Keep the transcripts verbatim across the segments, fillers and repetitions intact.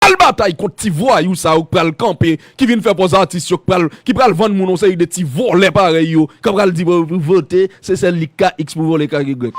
Al batay kont ti vwayou sa yo k pral kanpe, ki vin fè pòz atis yo, k pral, ki pral vann moun yon seri de ti vòlè parèy yo, k pral di pou vote, se sèl li k ka X pou vòlè k ka Y.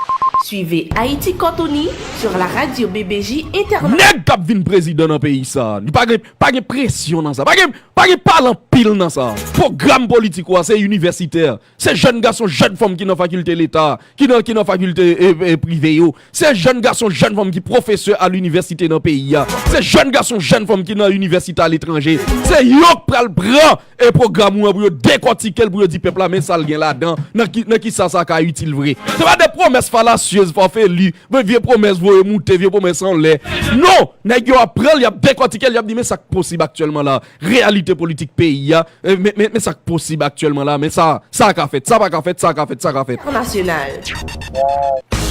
Suivez Haïti Cantonie sur la radio B B J International. Nèg k ap vin prezidan nan peyi sa, li pa gen, pa gen presyon nan sa, pa gen, pa gen pale anpil nan sa. Pwogram politik ou a se inivèsitè. Se jèn gason, jèn fanm ki nan fakilte leta, ki nan, ki nan fakilte e, e, prive yo. Se jèn gason, jèn fanm ki pwofesè a linivèsite nan peyi a. Se jèn gason, jèn fanm ki nan inivèsite aletranje. Se yo k pral pran e pwogram ou an pou yo dekòtike l, pou yo di pèp la men sa l gen ladan, nan ki, nan ki sa sa ka itil vre. Se pa de pwomès falasyez, fòfeli, vye pwomès voye moute, vye pwomès anlè. Non! Nèg yo ap pran l, y ap dekòtike l, y ap di men sa k posib aktyèlman la. Reyalite politik peyi a, e, men, men, men sa k posib aktyèlman la, men sa, sa ka fèt, sa pa ka fèt, sa ka fèt, sa ka fèt. International.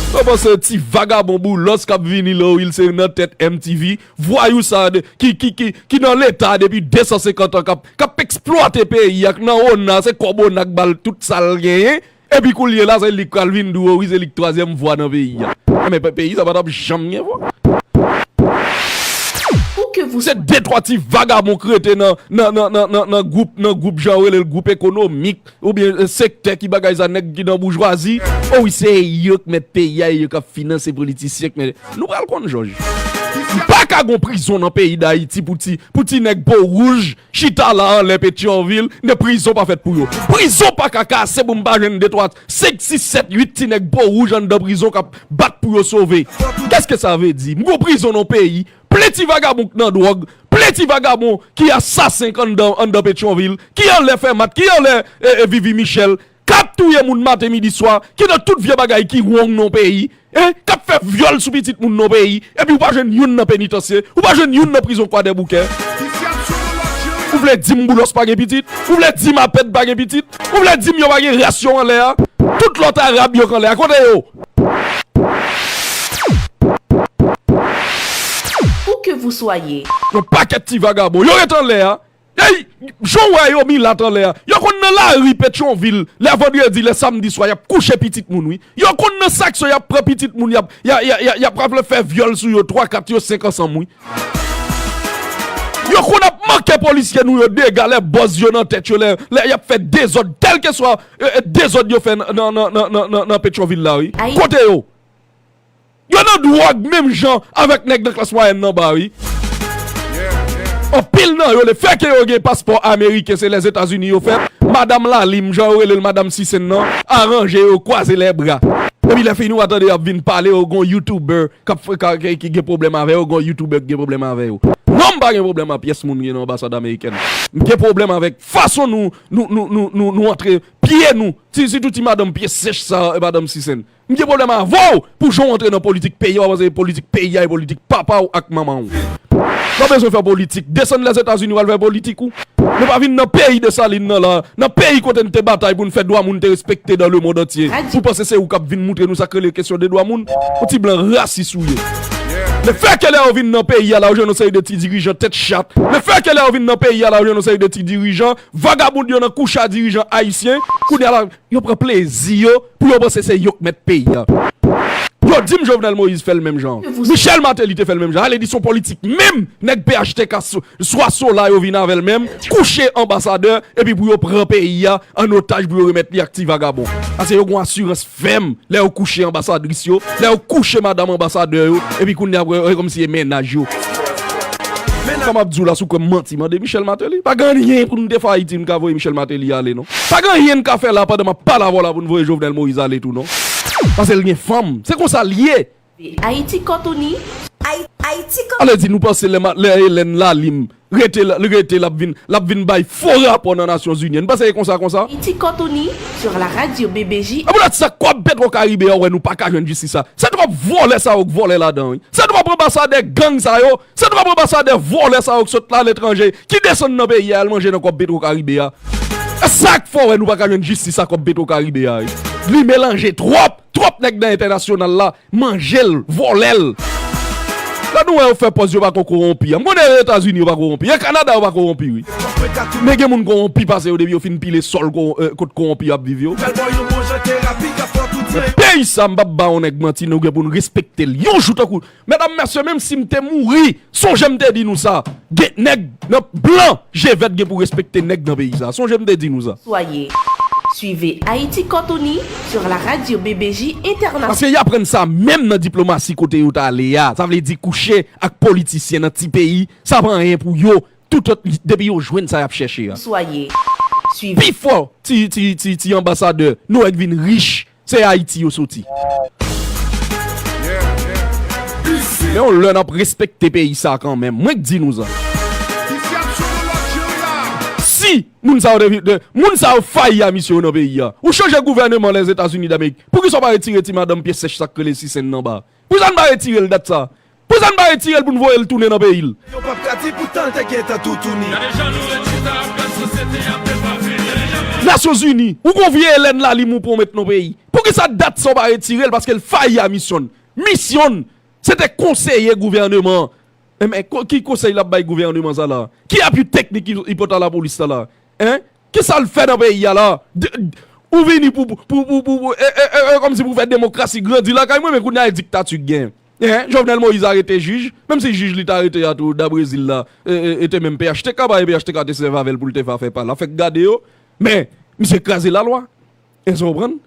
Mwen panse ti vagabon Boulos k ap vini la, wi, l se nan tèt M T V. Vwayou sa de, ki, ki, ki, ki nan leta depi de san senkant an, k ap, k ap eksplwate peyi a, k nan ona, se kòb ona k ba l tout sa l genyen. Epi koulye la, se li k pral vin di w, wi, se li k twazyèm vwa nan peyi a. Men pe- peyi sa pa t ap janm gen vwa. Où que vous Se de twa ti vagabon k rete nan, nan, nan, nan, nan, nan gwoup, nan gwoup jan yo rele l gwoup ekonomik, oubyen e, sektè ki bagay sa nèg ki nan boujwazi. O wi, se yo k mèt peyi a, e yo k ap finanse politisyen k mèt. Nou pral konn jòj. Pa ka gon prizon nan peyi Dayiti pou ti, pou ti nèg po wouj chita la anlè Petyonvil, ne prizon pa fèt pou yo. Prizon pa ka kase pou m pa jwenn de twa, senk, sis, sèt, uit ti nèg po wouj anndan prizon k ap bat pou yo sove. Kèske sa vle di? M gon prizon nan peyi, plen ti vagabon k nan dwòg, plen ti vagabon ki asasen k anndan, anndan Petyonvil, ki anlè Fèmat, ki anlè e, e, Vivi Michèl, k ap touye moun maten, midi, swa, ki nan tout vye bagay ki wrong nan peyi, en, k ap fè vyòl sou pitit moun nan peyi, epi ou pa jwenn youn nan penitansye, ou pa jwenn youn nan prizon Kwadèboukè. Ou vle di m Boulos pa gen pitit? Ou vle di m Apèd pa gen pitit? Ou vle di m yo pa gen ras yo anlè a? Tout lòt Arab yo k anlè a, kote yo? Où que vous soyez. Yon pakèt ti vagabon, yo ret anlè a. Ey, jan w wè yo milat anlè a, yo konn nan lari Petyonvil, lè vandredi, lè samdi swa, y ap kouche pitit moun, wi. Yo konn nan Sakso, y ap pran pitit moun, y ap, y a, y a, y a, y ap, ap fè vyòl sou yo, twa, kat, yo senk ansanm, wi. Yo konn ap manke polisye nou yo dega, lè bòz yo nan tèt yo, lè, lè y ap fè dezòd, kèlkeswa e, e, dezòd yo fè nan, nan, nan, nan, nan, nan Petyonvil la, wi. Kote yo? Yo nan dwòg menm jan avèk nèg nan klas mwayèn nan ba, wi. Anpil nan yo, lefètke yo gen paspò ameriken, se Lèzetazini yo fèt, madanm Lalim, jan yo rele l, madanm Sisèn nan, aranje yo, kwaze lè bra. Epi lè fini, w a tande y ap vin pale, yo gon YouTuber k ap fè, ka, ki, ki gen pwoblèm avè yo, gon YouTuber ki gen pwoblèm avè yo. Non, m pa gen pwoblèm ak pyès moun ki nan anbasad amerikèn. M gen pwoblèm avèk fason nou, nou, nou, nou, nou, nou antre pye nou, si, sitou ti madanm pye sèch sa, e madanm Sisèn. M gen pwoblèm avè w pou jan w antre nan politik peyi a, w ap panse politik peyi a e politik papa w ak manman w. W ap bezwen fè politik. Desann Lèzetazini, w al fè politik ou. Nou pa vin nan peyi Desalin nan la, nan peyi kote n te batay pou n fè dwa moun te respekte dans le monde entier. Ou panse se ou k ap vin moutre nou sa k rele kesyon de dwa moun? Yon ti blan rasis ou ye. Lefètke lè yo vin nan peyi a la, yo jwenn yon seri de ti dirijan tèt chat. Lefètke lè yo vin nan peyi a la, yo jwenn yon seri de ti dirijan vagabon yo nan kouche a dirijan ayisyen. Kounye a la, yo pran plezi yo pou yo panse se yo k mèt peyi a. Yo di m Jovenel Moïse fè l menm jan. Michel Martelly te fè l menm jan. Ale di se yon politik menm nèg P H T K so- swa Sola yo vin avè l menm, kouche anbasadè, epi pou yo pran peyi a an otaj pou yo remèt li ak ti vagabon. Paske yo gon asirans fèm lè yo kouche anbasadris yo, lè yo kouche madanm anbasadè yo, epi kounye a, e kòmsi e mennaj yo. Sa m ap di w la, si w kwè m manti, mande Michel Martelly. Pa gen anyen pou n te fè Ayiti, n ka voye Michel Martelly ale, non. Pa gen anyen n ka fè la pandan m ap pale avè w la pou n voye Jovenel Moïse ale tou, non. Paske l gen fanm. Se konsa l ye. Haïti Cantonie. Haïti Ale di nou panse lè, ma- lè Hélène Lalim rete, la- rete l ap vin, l ap vin bay fo rapò nan Nasyonzini. Nou panse e konsa, konsa? Haïti Cantonie sur la radio B B J. E poutèt sa, kòb Petro Caribe a, wè nou pa ka jwenn jistis sa. Se twòp vòlè sa yo k vòlè ladan, wi. Se twòp anbasadè gang sa yo. Se twòp anbasadè vòlè sa yo k sot la letranje, ki desann nan peyi a, al manje nan kòb Petro Caribe a. E sa k fè w wè nou pa ka jwenn jistis a kòb Petro Caribe a, wi. Li melanje twòp, twòp nèg nan entènasyonal la manje l, vòlè l. Lè nou wè yo fè pòz yo pa ko- kowonpi a. M konnen Etazini yo pa kowonpi. E Kanada yo pa kowonpi, wi. Men gen moun kowonpi pase yo depi yo fin pile sòl ko- e, kot kowonpi yo ap viv yo. Men peyi sa, m p ap ba yon nèg manti, nou gen pou n respekte l. Yon jou tankou, medam, mesye, menm si m te mouri, sonje m te di nou sa. Gen nèg nan blan, je vèt gen pou respekte nèg nan peyi sa. Sonje m te di nou sa. Soyez. Suivez Haïti Cortoni sur la radio B B J Internationale. Paske y aprann sa menm nan diplomasi kote yo t ale a. Sa vle di kouche ak politisyen nan ti peyi, sa pa anyen pou yo. Tout, depi yo jwenn sa y ap chèche a. Soyez. Suivez. Pi fò ti, ti, ti, ti anbasadè, nou wè k vin rich, se Ayiti yo soti. Men yon lè n ap respekte peyi sa kanmenm. Mwen k di nou sa. Si moun sa yo te, te, moun sa yo fayi a misyon yo nan peyi a, ou chanje gouvèneman Lèzetazini Damerik, poukisa w pa retire ti madanm pye sèch sa k rele Sisèn nan anba? Poukisa n pa retire l dat sa? Poukisa n pa retire l pou n voye l tounen nan peyi l? Yo p ap ka di poutan l te gentan toutouni. Nasyonzini, ou gon vye Hélène Lalim ou pwomèt nan peyi. Poukisa dat sa w pa retire l? Paske l fayi a misyon l. Misyon l, se te konseye gouvèneman an. Enben, ko- ki konsèy l ap bay gouvèneman sa la? Ki apui teknik li, li pote a lapolis sa la? Hein? Kisa l fè nan peyi a la? De- ou vini pou, pou, pou, pou, pou- e, e, e, e, kòmsi pou fè demokrasi grandi lakay mwen, men kounye a e diktati k gen. Hein? Jovenel Moïse arete jij, menm si jij li t arete a tou, da Brezil la, e, e, e te menm P H T K, pa e P H T K te sèvi avè l pou l te va fè pa la, fèk gade yo, men misye kraze lalwa. Èske w konprann?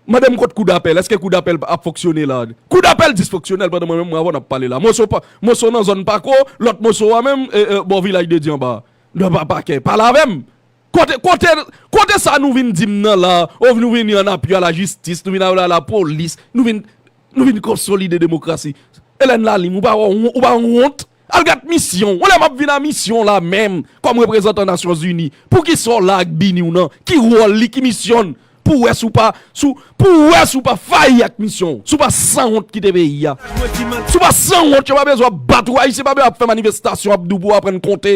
Mande m kot koudapèl, èske koudapèl ap fonksyone la? Koudapèl disfonksyonèl pandan mwen menm mwen avè w n ap pale la. Moso pa, moso nan zòn Pako, lòt moso a menm, e, e, bò Vilaj de Dye anba. Nan pa pakè, pale avè m. Kote, kote, kote sa nou vin di m nan la, o nou vini an apui a lajistis, nou vin a la, lapolis, nou vin, nou vin konsolide demokrasi. Hélène Lalim, ou pa, ou pa wont? Al gad misyon w. Yon lè m ap vin a misyon w la menm, kòm reprezantan Nasyonzini. Poukisa w la ak bini w nan? Ki wòl li, ki misyon l? Pou w wè si w pa, si w, pou w wè si w pa fayi ak misyon w. Si w pa sanwont kite peyi a. Si w pa sanwont, yo pa bezwen ap bat ou, Ayisyen pa bezwen ap fè manifestasyon, ap di w pou w aprann konte.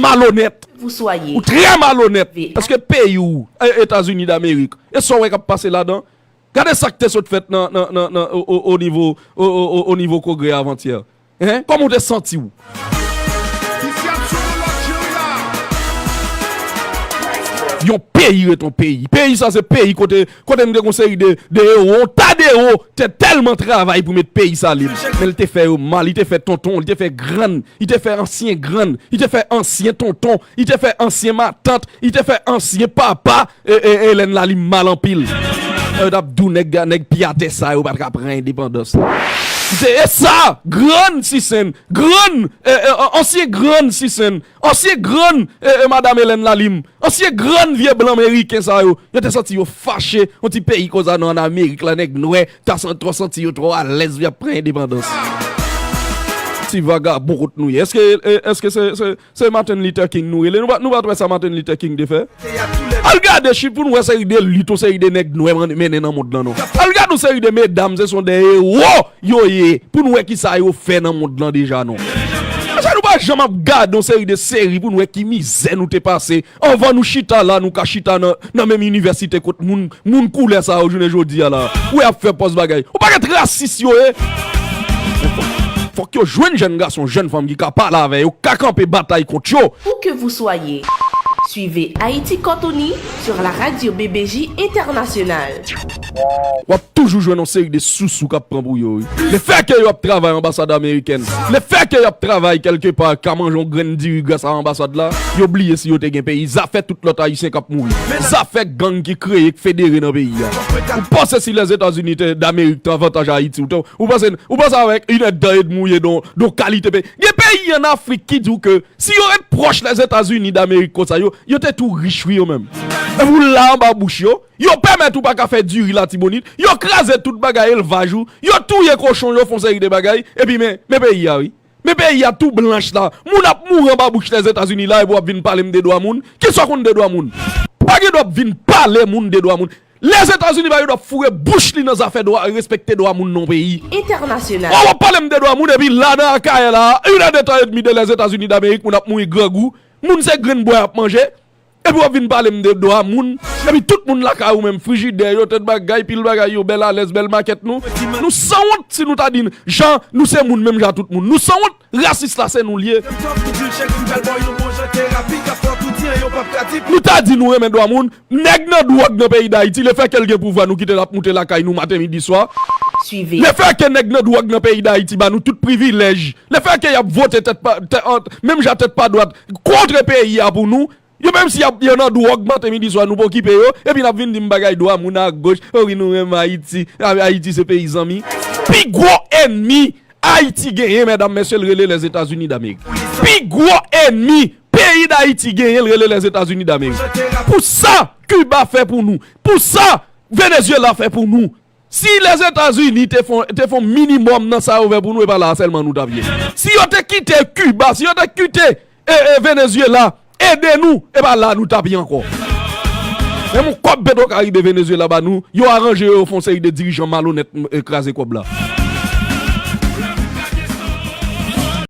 Malonèt. Ou trè malonèt. Èske peyi w, e, Etazini Damerik, e sa w wè k ap pase ladan? Gade sa k te sot fèt nan, nan, nan, nan, o, o, o nivo, o, o, o, o nivo Kongrè avantyè. Hein? Kòman w te santi w? Yon peyi ret yon peyi. Peyi sa se peyi kote, kote n te gon seri de, de ewo, yon ta de ewo te tèlman travay pou met peyi sa libre. Men l te fè yo mal, li te fè tonton, li te fè grann, li te fè ansyen grann, li te fè ansyen tonton, li te fè ansyen matant, li te fè ansyen papa, e, e, Hélène Lalim mal anpil. Yo t ap di w nèg, nèg pye atè sa yo pa t ka pran endepandans. Se e sa, grann Sisèn, grann, e, e, ansyen grann Sisèn, ansyen grann, e, e, madanm Hélène Lalim, ansyen grann vye blan meriken sa yo, yo te santi yo fache, yon ti peyi konsa nan, ann Amerik la, nèg nwè, ta san-, twò santi yo twò alèz pou y ap pran endepandans. Ti vagabon kot nou ye. Èske, e, èske se, se, se Martin Luther King nou rele? Nou pa, nou pa t wè sa Martin Luther King te fè? Al gade chif pou n wè seri de lit yon seri de nèg nwè man- mennen nan mond lan non. Al gade yon seri de medam, se son de ewo yo ye. Pou n wè kisa yo fè nan mond lan deja non. Sa nou pa janm ap gade yon seri de seri pou n wè ki mizè nou te pase. Anvan nou chita la, nou ka chita nan, nan menm inivèsite kot moun, moun koulè sa yo jounen jodi a la. Ou ap fè pòz bagay. Yon pakèt rasis yo ye. Fòk, fòk yo jwenn jèn gason, jèn fanm ki ka pale avè yo, ka kanpe batay kont yo. Où que vous soyez, suivez Haïti Cortoni sur la radio B B J Internationale. W ap toujou jwenn yon seri de sousou k ap pran pou yo, wi. Lefètke yo ap travay anbasad amerikèn, lefètke y ap travay kèlkepa, ka manje yon grenn diri gras a anbasad la, yo bliye si yo te gen peyi. Zafè tout lòt Ayisyen k ap mouri. Zafè gang ki kreye, k federe nan peyi a. Ou panse si Lèzetazini te, Damerik te avantaj Ayiti, ou te, ou panse, ou panse avèk inèdtan edmi w ye don, don kalite peyi. Gen peyi ann Afrik ki di w ke si yo ret pwòch Lèzetazini Damerik konsa, yo, yo te tou rich wi yo menm. Epi w la anba bouch yo, yo pèmèt ou pa ka fè diri Latibonit, yo kraze tout bagay elvaj ou, yo touye kochon, yo fè yon seri de bagay, epi men, men peyi a wi. Men peyi a tou blanch la. Moun ap mouri anba bouch Lèzetazini la, epi w ap vin pale m de dwa moun. Kisa w konn de dwa moun? Pa gen dwa ap vin pale moun de dwa moun. Lèzetazini pa gen dwa ap foure bouch li nan zafè dwa, respekte dwa moun nan yon peyi. Entènasyonal. Ou ap pale m de dwa moun, epi la nan Akayè la, inèdtan edmi de Lèzetazini Damerik, moun ap mouri grangou, moun se grenn bwa y ap manje, epi w ap vin pale m de dwa moun, epi tout moun lakay ou menm, frijidè yo, tèt bagay, pil bagay yo, bèl alèz, bèl makèt nou. Nou sanwont si nou ta di n, jan nou se moun menm jan tout moun. Nou sanwont, rasis la se nou l ye. Chèk m pral ba w yon bon jan terapi k ap fè w tou di anyen w p ap ka di. Nou ta di nou renmen dwa moun, nèg nan dwòg nan peyi Dayiti, lefètke l gen pouvwa, nou kite l ap moute lakay nou maten, midi, swa. Lefètke nèg nan dwòg nan peyi Dayiti ba nou tout privilèj, lefètke y ap vote tèt pa, tè, an, menm jan tèt pa dwat, kontre peyi a pou nou, yo menm si y ap, yo nan dwòg maten, midi, swa, nou pa okipe yo, epi n ap vin di m bagay dwa moun agoch, o wi, nou renmen Ayiti, A-, Ayiti se peyi zanmi. Pi gwo ènmi Ayiti genyen, medam, mesye, l rele Lèzetazini Damerik. Pi gwo ènmi peyi Dayiti genyen, l rele Lèzetazini Damerik. Pou sa Kiba fè pou nou, pou sa Venezyela fè pou nou, si Lèzetazini te fon, te fon minimòm nan sa yo fè pou nou, e pa la a sèlman nou t ap ye. Si yo te kite Kiba, si yo te kite e, e, Venezyela ede nou, e pa la nou t ap ye ankò. Menm yon kòb Petwokaribe Venezyela ba nou, yo aranje yo, yo fè yon seri de dirijan malonèt, e, kraze kòb la.